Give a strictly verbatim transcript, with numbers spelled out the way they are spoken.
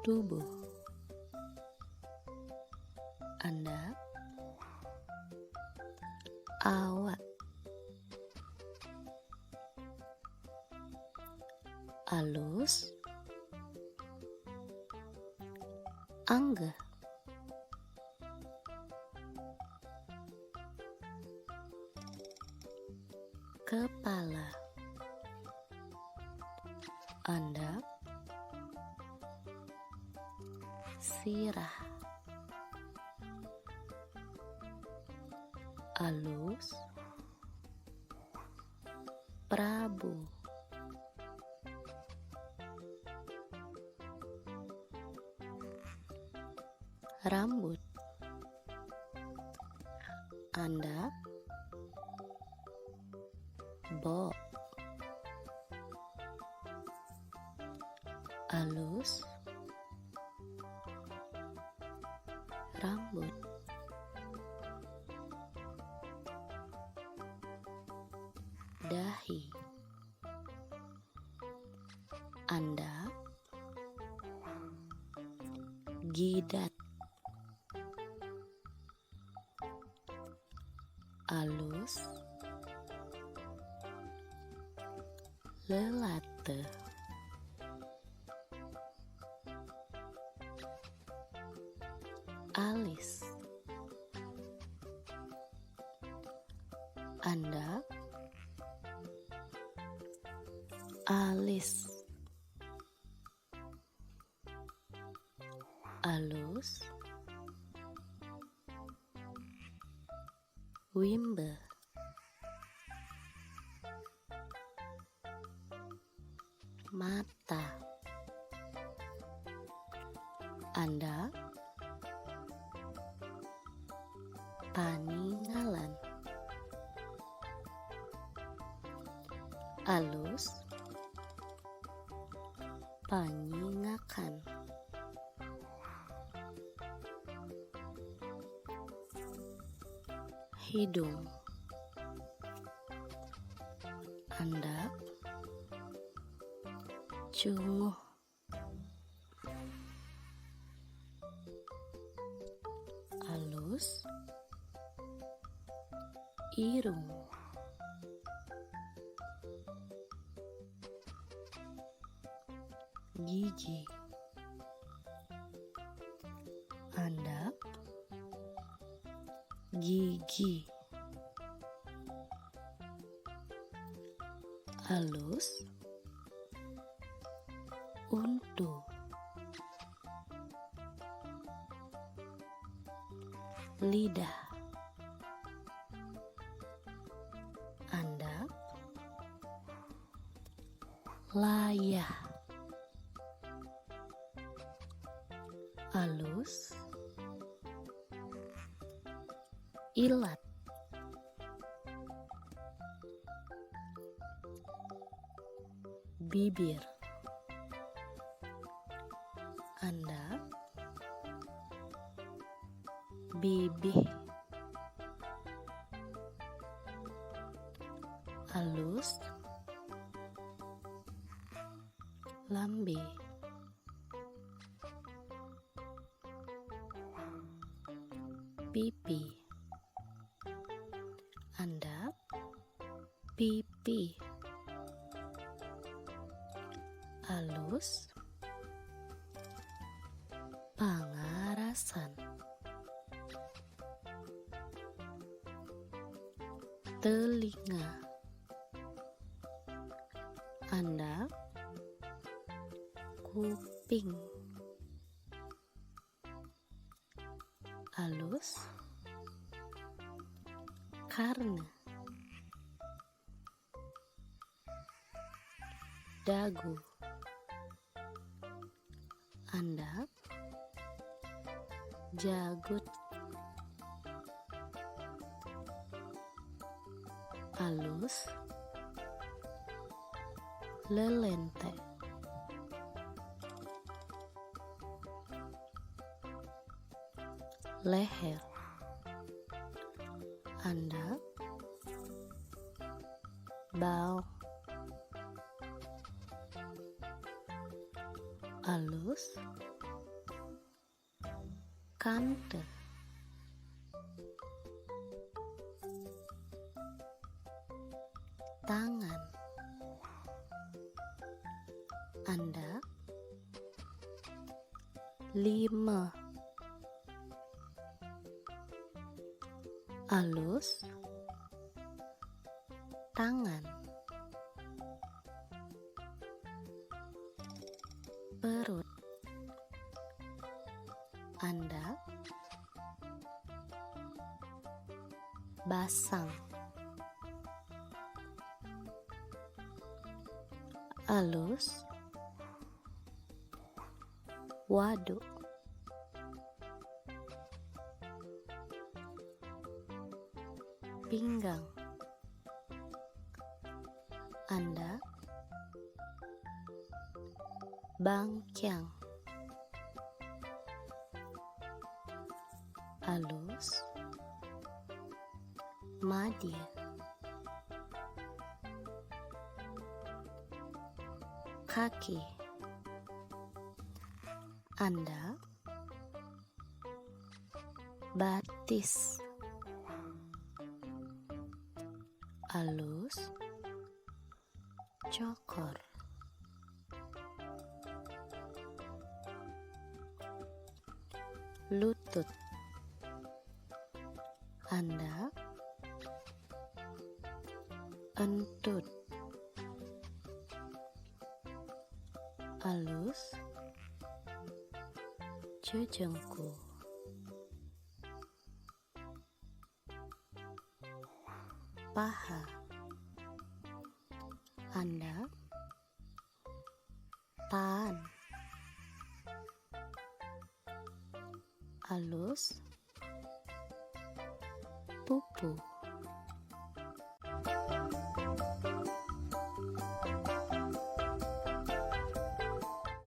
Tubuh. Andap. Awak. Alus. Angga. Kepala. Andap. Sirah. Alus. Prabu. Rambut. Andap. Bok. Alus. Rambut. Dahi. Andap. Jidat. Alus. Lalate. Alis. Andap. Alis. Alus. Wimbe. Mata. Andap. Paningalan. Alus. Panyingakan. Hidung. Andap. Cunguh. Alus. Irung. Gigi. Andap. Gigi. Alus. Untu. Lidah. Andap. Layah. Alus. Ilat. Bibir. Andap. Bibih. Alus. Lambe. Pipi. Andap. Pipi. Alus. Pangarasan. Telinga. Andap. Kuping. Alus. Karna. Dagu. Andap. Jagut. Alus. Lelente. Leher. Andap. Baong. Alus. Tante. Tangan. Anda. Lima. Alus. Tangan. Perut. Anda. Basang. Alus. Waduk. Pinggang. Anda. Bangkiang. Alus. Madie. Kaki. Anda. Batis. Alus. Cokor. Lutut. Anda. Entut. Alus. Jejengku. Paha. Anda. Paan. Alus. Pupu.